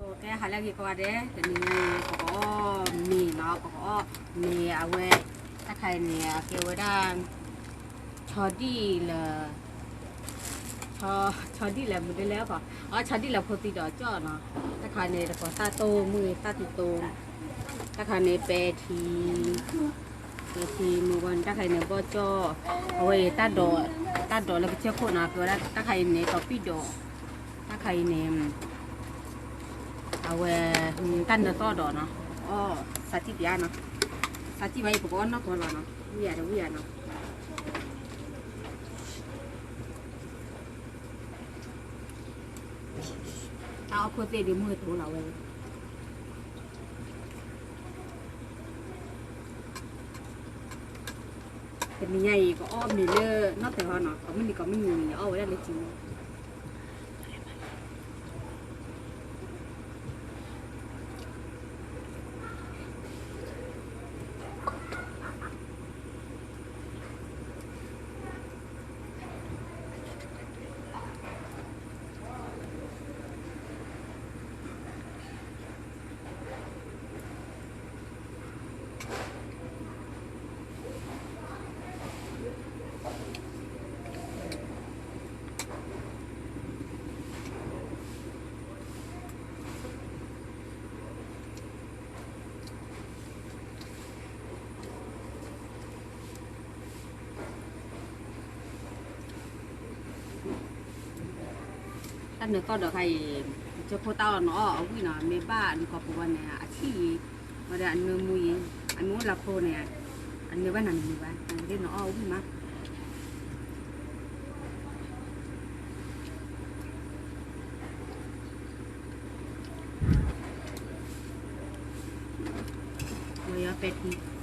ကဲ ဟါလၢအဂ့ၤကိးဂၤဒဲး, တနံၤညါအံၤ ပကအီၣ်မ့ၤနီၤ, ပကအီၣ်မ့ၤအဝဲ, တၢ်ခါအံၤန့ၣ် အကဲဝဲဒၣ် ဆီဒံၣ်လၢ ဆီဒံၣ်လၢမုၢ်ဒ်လဲၣ်ခီ, အဆီဒံၣ်လၢဖိသံဒီးကၠီၣ်နီၤ, တၢ်ခါန့ၣ် တကိးသၣ်တိၢ်မုၢ်သၣ်သံတိၢ်, တၢ်ခါန့ၣ် ပဲထံ ပဲထံမုၢ်ဝါန့ၣ် တၢ်ခါအံၤန့ၣ် ဘီၣ်ကၠီၣ်, အဝဲအံၤ တၢ်ဒိးလၢကစၢၢ်ခိၣ်နီၤ, ကဲဝဲဒၣ်တၢ်ခါအံၤန့ၣ် တီၤပံၣ်ဒိး, တၢ်ခါအံၤန့ၣ် အဝဲ တၢ်နၢသီၣ်ဒီးနီၤ, အီၣ်စးထံၣ်ပျါနီၤ, စးထံၣ်ဘၣ်အံၤ ပကအီၣ်နီၢ်ကီၢ်လီၤနီၤ, ဝံယၤဒီးဝံယၤနီၤ, တၢ်အီၣ်ခိၣ်သ့ၣ်ဒ်မုၢ်ကတိၤလီၤဝဲ တနံၤညါအံၤ ကအီၣ်မ့ၤလၢနီၢ်တၢၤဟီနီၤ, ကိးမုၢ်နံၤကိးမုၢ်နံၤန့ၣ် အီၣ်ဝဲဒၣ်လၢစု တၢ်နၢသီၣ်ဒီးခါအံၤ ကစၢၢ်ခိၣ်တၢ်အီၣ်နအီၣ်အဝံၣ်နီၤ, မ့ၢ်ဘၣ်နကီၢ်ပူၤဝဲန့ၣ် အဆံၣ်အံၤ, ဝဲဒၣ်အနၢမူအံၤ, အနၢလၢခိန့ၣ်, အနၢဘၣ်နၤနမုာ်ဘၣ်, နကဒ်နအီၣ်အဝံၣ်မး, ဝဲယီၤပဲထံ